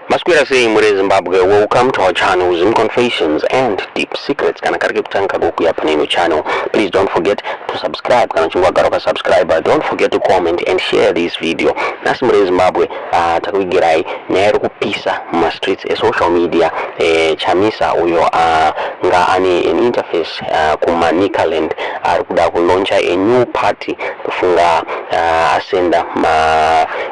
Maswera sei muri Zimbabwe, welcome to our channel Zim Confessions and Deep Secrets. Kana kari kekutanga kukuya pane ino channel, please don't forget to subscribe. Kana uchinge wagara ukasubscribe, don't forget to comment and share this video. Nhasi muri Zimbabwe, takuvigirai nyaya iri kupisa mumastreets esocial media. Chamisa uyo nga ane an interface kuManicaland ari kuda kulauncha a new party, kufunga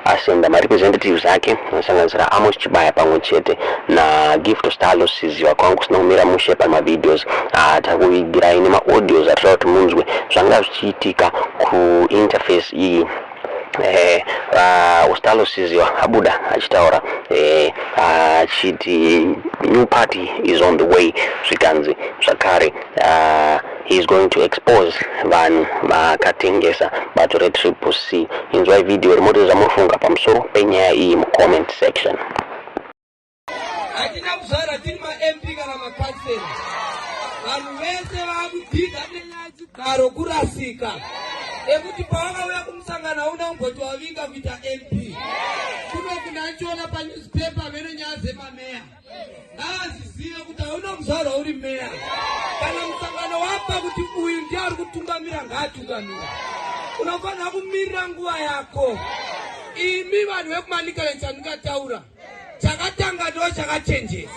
asenda marepresentatives ake anosanganisira Amos Chibaya pamwe chete naGift Ostallos Siziba. Kwanga kusina kumira mushe pamavideos, takuvigirai nemaaudios atinoda kuti munzwe zvanga zvichiitika kuinterface iyi. Ostallos Siziba abuda achitaura achiti new party is on the way. Zvikanzi zvakare he is going to expose vanhu vakatengesa bato reTriple C. Inzwai vhidhiyo rimoti zvamunofunga pamusoro penyaya iyi mucomment section. Hatina kuzvara tiri maMP kana makansela. Vanhu vese vaakudhidha nenyaya yechigaro kurasika, ekuti pavakauya kumusangano hauna kumboti wavinga kuita MP. Kuno kunanchiona panewspaper vene nyaya dzemameya ngavazizive kuti hauna kuzvarwa uri meya. Kana musangano wapa kuti uyu ndiye ari kutungamira, ngaatungamira. Unofanira kumirira nguva yako. Imi vanhu vekuManicaland, chandingataura, chakatanga ndo chakachenjesa.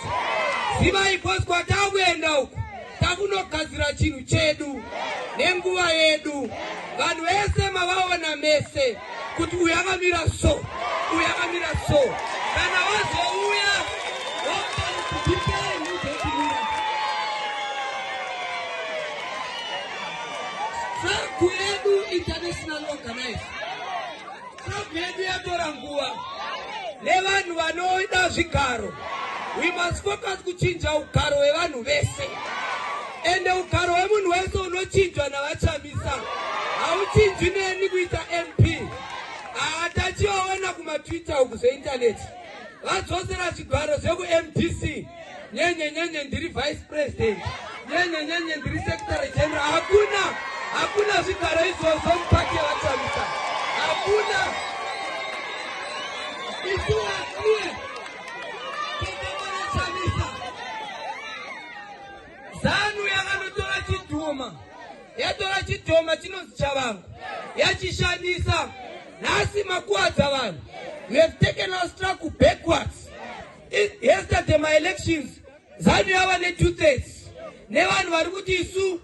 Zivai bosi, kwatakuenda uku takunogadzira chinhu chedu nenguva yedu. Vanhu vese mavaona mese kuti uyu akamira so, uyu akamira so. Kana wazouya wotipei muzotimira. Struggle yedu international organize, struggle yedu yatora nguva nevanhu vanoda zvigaro. We must focus kuchinja ugaro hwevanhu vese, ende ugaro hwemunhu wese unochinjwa navaChamisa, hauchinjwi neni kuita MP. Hatachivaona kumatwitter uku, zveintaneti, vadzosera zvigaro zvekuMDC. Nyenye nyenye ndiri vice president, nyenye nyenye ndiri secretary general. Hakuna, hakuna zvigaro izvozvo mupati yevaChamisa, hakuna. Isu wasiye Chamisa. ZANU yakanotora chidhoma, yatora chidhoma chinonzi Chavangu, yachishandisa. Nhasi makuwadza vanhu. We have taken our struggle backwards. Yesterday maelections, ZANU yava ne2/3 nevanhu vari kuti isu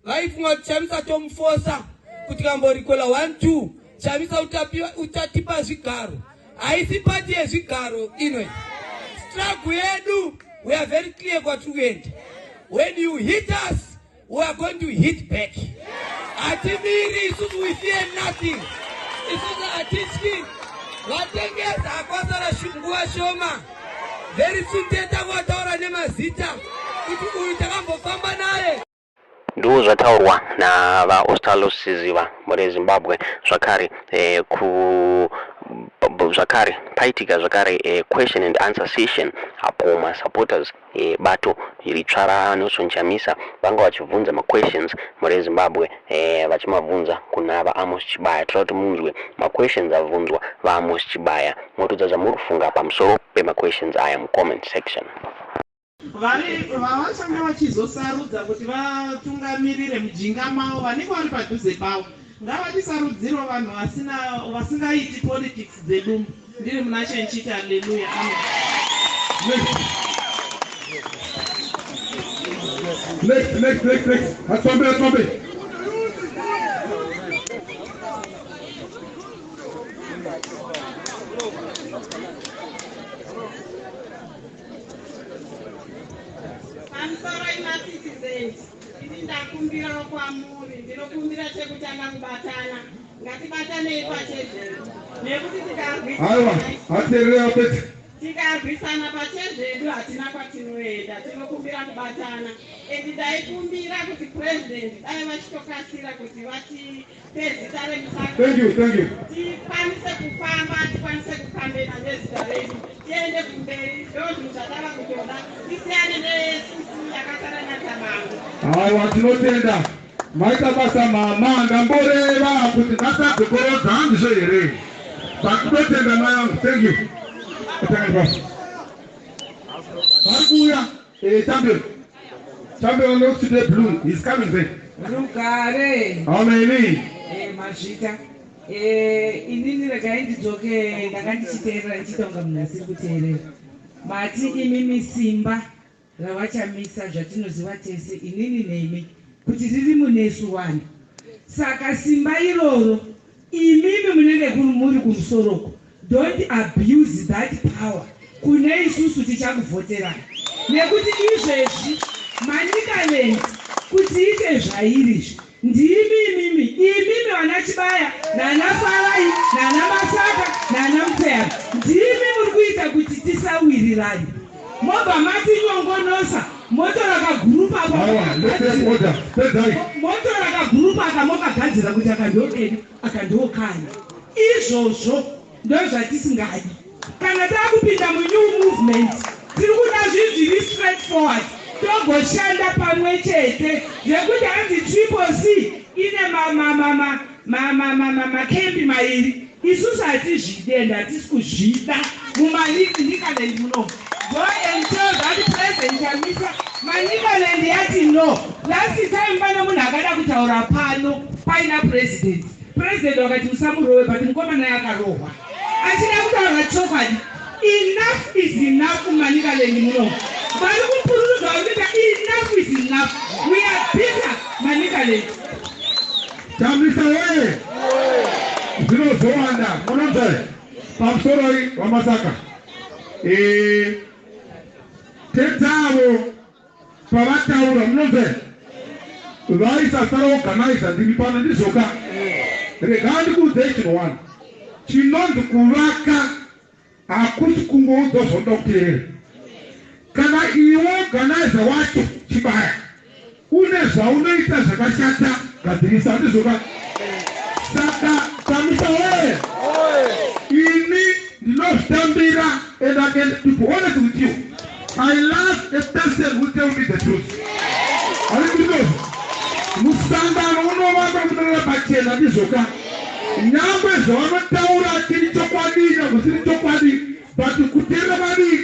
vaifunga kuti Chamisa tomufosa kuti kamborikola 1 2 Chamisa uchatipa zvigaro. Haisi pati yezvigaro inoi. Struggle yedu, we are very clear kwatiri kuenda. When you hit us, we are going to hit back. Hatimiri isusu, we fear nothing. Isusu hatityi vatengesa. Hakwasara nguva shoma, very soon teta kuvataura nemazita kuti uyu takambofamba naye. Ndo zvataurwa navaOstallos Siziba muri Zimbabwe. Zvakare ku zvakare paitika zvakare question and answer session apo masupporters bato ritsva raNelson Chamisa vanga vachibvunza maquestions muri Zimbabwe, vachimabvunza kuna vaAmos Chibaya. Toda kuti munzwe maquestions abvunzwa vaAmos Chibaya, motodza zvamuri kufunga pamusoro pemaquestions aya mucomment section. Vari vavachanga vachizosarudza kuti vatungamirire mujinga mavo, vanenge vari padhuze pavo, ngavatisarudzirewo vanhu vasina, vasingaiti politics dzedumbu. Ndiri muna chenchiti. Haleluya, amen. Next, next, next, next. Hatsombe, hatsombe. Pamusoro imacitizens, ini ndakumbirawo kwamuri, ndinokumbira chekutanga kubatana. Ngatibatanei pachezvedu nekuti Aiwa, hateerera apedza. tikarwisana pachezvedu hatina kwatinoenda. Tinokumbira kubatana, and ndaikumbira kuti President dai vachitokasira kuti vatipe zita remusangano. Thank you, thank you. Tikwanise kufamba, tikwanise kukambena nezita redu, tiende kumberi. Ndo zvinhu zvatava kutoda, tisiyane nesusu yakasara naTshabangu. Aiwa, tinotenda. Maita basa mama, ndamboreva kuti ngasadzokorodza, handizvo here? But tinotenda mai vangu. Thank you. Thank you. Vari kuuya. Champion. Champion looks today blue. He's coming there. Rugare. Ameni. Mazvita. Inini regai ndidzoke, ndanga ndichiteerera ndichiita kunga munhu asiri kuteerera. Mati imimi simba raVaChamisa, zvatinoziva tese inini nemi kuti riri munesu wani. Saka simba iroro, imimi munenge muri kumusoroko, don't abuse that power kune isusu tichakuvhoterai, nekuti izvezvi Manicaland kuti ite zvairizvi ndimi imimi, imimi vana Chibaya nana Farai nana Masaka nana Muteyana, ndimi muri kuita kuti tisawirirani. Mobva mati nyongonosa, motora kagurupu apo. Awa, let's take order. Pedzai. Motora kagurupu aka, mokagadzira kuti aka ndo kedu, aka ndo kani. Izvozvo ndo zvatisingadi. Kana taakupinda munew movement, tiri kuda zvinhu zviri straight forward, togoshanda pamwe chete. Zvekuti hanzi Triple C ine makembi mairi, isusu hatizvidi ende hatisi kuzvida muManicaland munomu. Go and tell that President Chamisa, Manicaland yati no. Last time pane munhu akada kutaura pano paina president, president wakati musamurove, but mukomana yakarohwa achida kutaura chokwadi. Enough is enough. MuManicaland munomu vari kupururudza, vari kuita, enough is enough. We are bitter, Manicaland. Chamisa woye! Zvinozowanda munonzai pamusoroi waMasaka. Tedzavo pavataura, munonzai vaisasara organizer, ndiri pano, ndizvoka. Regai ndikuudzei chinhu one chinonzi kuvaka. Hakusi kungoudzwa zvaunoda kuteerera. Kana iwe organizer wacho Chibaya une zvaunoita zvakashata, gadzirisa, handizvoka? Saka Chamisa woye, ini ndinozvitambira, and I can, to be honest with you, I love a person who tell me the truth. Handizvozvo? Musangano unovamba munoreva pachena, ndizvoka? Nyangwe zvavanotaura chiri chokwadi, nyangwe zvisiri chokwadi, but kuteerera vadii,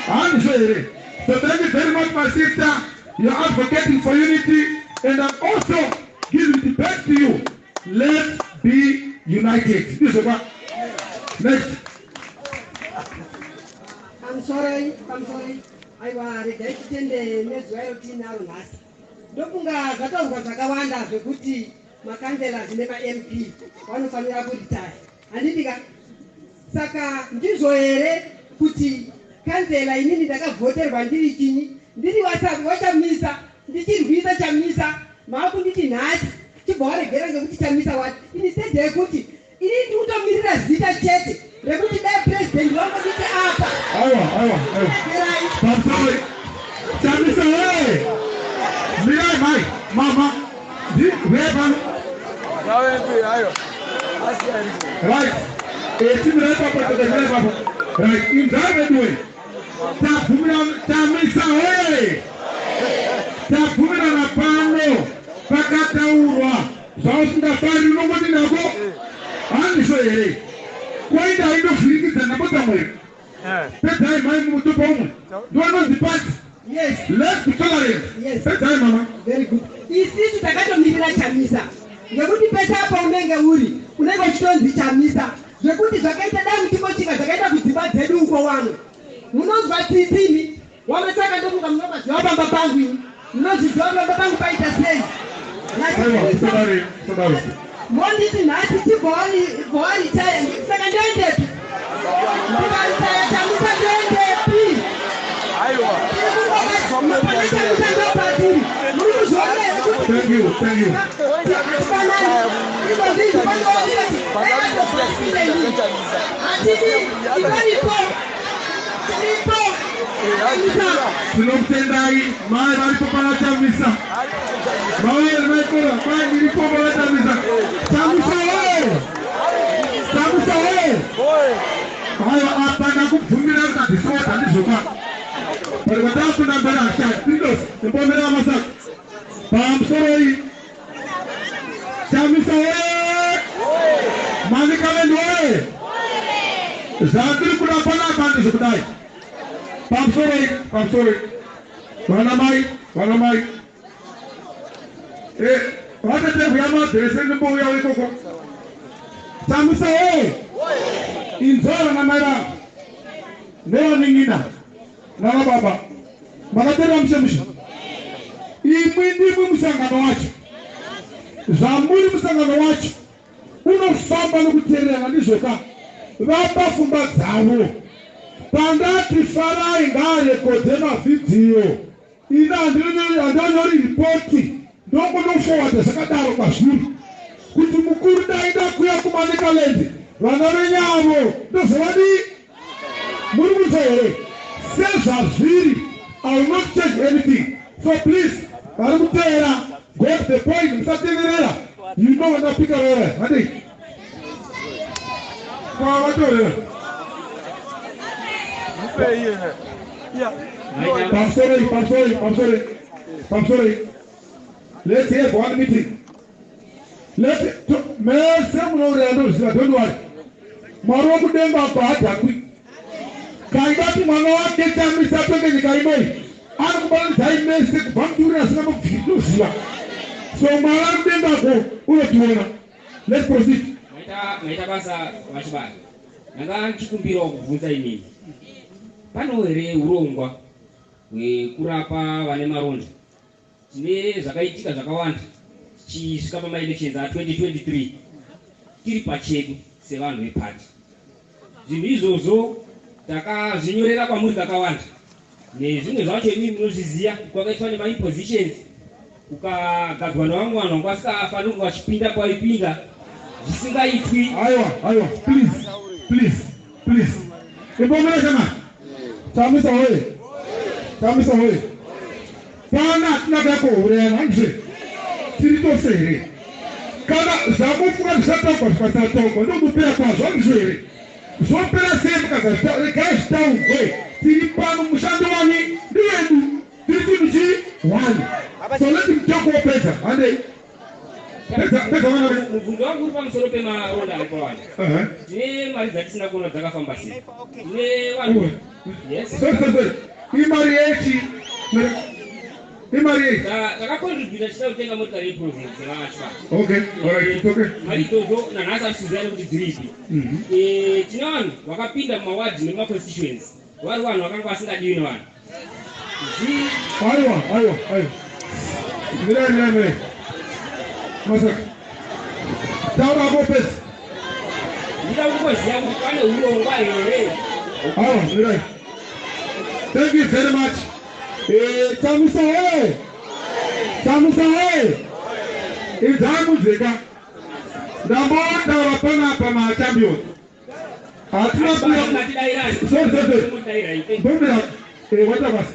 handizvo here? So thank you very much, my sister. You're advocating for unity, and I'm also giving it back to you. Let's be united, ndizvoka? Next. Pamusoroi, pamusoroi. Aiwa, regai titende nezuva iro tiinaro nhasi. Ndofunga zvataurwa zvakawanda zvekuti macouncillors nemaMP vanofanira kuritaya, handiti ka? Saka ndizvo here kuti councillor, inini ndakavhoterwa ndiri chinyi, ndiri waChamisa, ndichirwisa Chamisa, maakunditi nhasi chibva waregera ngekuti Chamisa wati? Instead yekuti inini ndiri kutomirira zita chete rekuti dai president wangonditi apa. Aiwa, aiwa, aiwa. Regerai. Pamusoroi. Chamisa woye! Mirai, mai mama, uyai pano. Right, timirai papa, takamirai papa. Right, inzai veduwe, tabvumira. Chamisa woye! Tabvumirana pano, pakataurwa zvausingafari unongoti nako, handizvo here? Koenda indovhirikidza ndambotsamwera. Pedzai, mai, mumutupo umwe ndovanonzi pati. Yes. Let's be tolerant. Yes. Pedzai, mama. Very good. Isisu takatomirira Chamisa, ngekuti pese apa unenge uri, unenge uchitonzi Chamisa, zvekuti zvakaita dai muchimbochika zvakaita kudzimba dzedu uko. Wamwe munonzwa tsitsi imi waMasaka, ndofunga munomaziva pamba pangu, imi munozviziva pamba pangu paita sei. Aiwa, musadaro, musadaro. Monditi nhasi chibva waritaya, saka ndoendepi? Ndikaritaya Chamisa, ndoendepi? Pane Chamisa ndopatiri, muri kuzviona here kuti Thank you, thank you. Tifanani iko ndizvo panoonera hatidi ivaripo, tiripo, Chamisa. Tinokutendai mai varipo pana Chamisa. Mauye maikora mai, ndiripo pana Chamisa. Chamisa woye! Chamisa woye! Aiwa, apa ndakubvumira kuti handisota, handizvoka? Pari kwatakunda mberi hashai tindos imbomera Masaka. Pamusoroi. Chamisa woye! Manicaland woye! Zvatiri kuda panapa ndezvekudai. Pamusoroi, pamusoroi, vana mai, vana mai, vatete kuya madhese, ndimbouya ikoko. Chamisa we, inzwa, vana mai vangu nevanin'ina nana baba, makaterera mushe mushe. Imwi ndimwi musangano wacho. Zvamuri musangano wacho unofamba nokuteererana, ndizvoka? Vapa pfungwa dzavo. Pandati Farai ngaarekodhe mavhidhiyo, ini handanyori ripoti, ndongonofowadha zvakadaro kwazviri kuti mukuru daida kuya kuManicaland, vana venyavo ndozovadii? Muri kunzwa here? Sezvazviri, I will not change anything. So please, vari kuteera, go to the point, musatenderera. You know, vandapika vera handei kwavatorera. Pamusoroi, pamusoroi, pamusoroi, pamusoroi. Let's have one meeting. Let mese munourira, ndozviziva, don't worry. Mwari wokudenga haadhakwi. Kaingati mwana wake Chamisa tonge nyika inoi, ari kubatanidzai mese kubva muturira asingamubviri, toziva. So Mwari ari kudengako unotiona. Let's proceed. Maita basa, VaChibaya. Ndanga ndichikumbirawo kubvunza inini, panewo here urongwa hwekurapa vane maronda? Tine zvakaitika zvakawanda tichisvika pamaelections a2023 tiri pachedu sevanhu vepati. Zvinhu izvozvo takazvinyorera kwamuri kakawanda, nezvimwe zvacho imimi munozviziva, kwakaitwa nemaimpositions, kukagadzwa nevamwe vanhu vanga vasingafaniri kunge vachipinda kwaipinda zvisingaitwi. Aiwa, aiwa, please, please, please, imbomira kana. Chamisa hoye! Chamisa hoye! Pana hatina kuya kohurayana, handizve? Tiri tose here? Kana zvamufunga zvisataugwa zvikasataugwa, ndokupera kwazvo, handizvo here? Zvopera sei mukazazvita? Regai zvitaugwe. Tiri pano, mushando wani ndiwedu, tiri chinhu chii one. So let him talk, wopedza. Handei, pedza, pedza, vana vedu. Mubvunzo wangu uri pamusoro pemaronda ari pavanhu. Tine mari dzatisina kuona dzakafamba sei. Tine vanhu, yes. Sorry, sorry, sorry. Imari yechi? Imari yechi? Takacontributa tichida kutenga motikari yeprovince vaChibaya. Okay, alright, it's okay. Mari idzodzo nanhasi hatisiziva nekuti dziripi. Tine vanhu vakapinda mumawadhi nemaconstituency vari vanhu vakanga vasingadiwi nevanhu. Aiwa, aiwa, aiwa, mirai, mirai, mirai. Masaka, taura ako, pedza. Ndida kungoziva kuti pane urongwa here? Aiwa, mirai. Thank you very much. Chamisa we, Chamisa we, idzai mudzeka. Ndambotaura panapa, machampion, hatina kuya. Sorry, sorry, sorry, ndomira. Waita basa.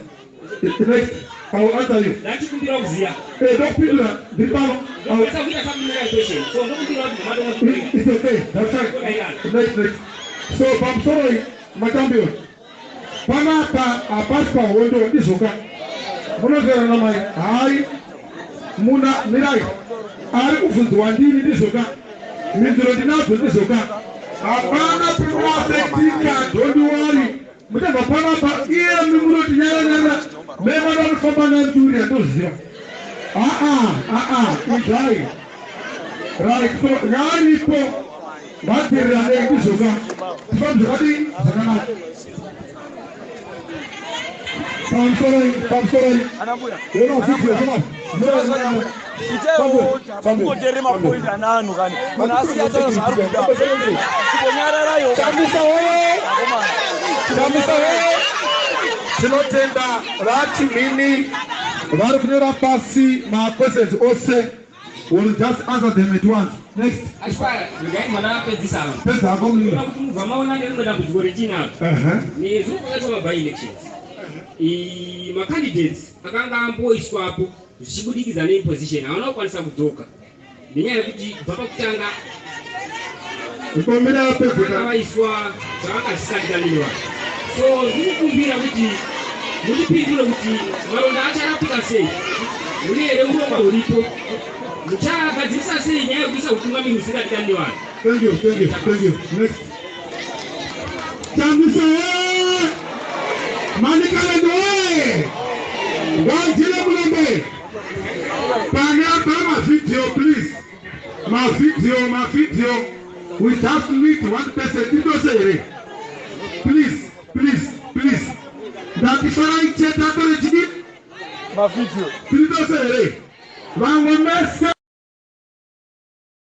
Next, I will answer you. Ndachikumbira kuziva. Ndokupindura, ndiri pano. Ndokwanisa kuita supplementary question, so ndokumbira kuti matongo. It's okay, that's fine. Next, next. So pamusoro, machampion, panapa hapasi pahondo, ndizvoka? Munozerana mai hai muna, mirai. Ari kubvunziwa ndini, ndizvoka? Mhinduro ndinadzo, ndizvoka? Hapana pinoafectika, don't worry. Muchabva panapa iyemi munoti nyara nyara memana anofamba nanduri, andoziva. Aa, aa, idzai. Right, so ngaaripo, ngateereranei, ndizvoka? Tifambe zvakadii? Zvakanaka. Pamusoroi, pamusoroi. Itewo mapoint ananhu kani munhu asiyataura zvaari kuda kumbonyararayo. Chamisa woye! Chamisa woye! Tinotenda VaChimini vari kunyora pasi maquestions ose. Will just answer them at once. Next. VaChibaya, regai mwana apedzisa. Pedza hako, munini. Kuti mubva maona nerimwe dambudziko retinaro, nezuro kwakaitwa maby-elections, macandidates akanga amboiswapo zvichibudikidza neimposition havana kukwanisa kudzoka nenyaya yekuti kubva pakutanga Mbomira. vakanga Apedzeka. vaiswa zvavanga zvisingadikanirwa. So ndikukumbira kuti mutipindure kuti maronda acharapika sei? Mune here urongwa huripo? Muchagadzirisa sei nyaya yekuisa utungamiri husingadikaniri vanhu? Thank you, thank you, thank you. Next. Chamisa woye! Manica. Mavideo please, mavideo, mavideo. We just need one person. Titose here. Please, please, please. Ndatifarai chete atore chii? Mavideo. Titose here. Vamwe mese.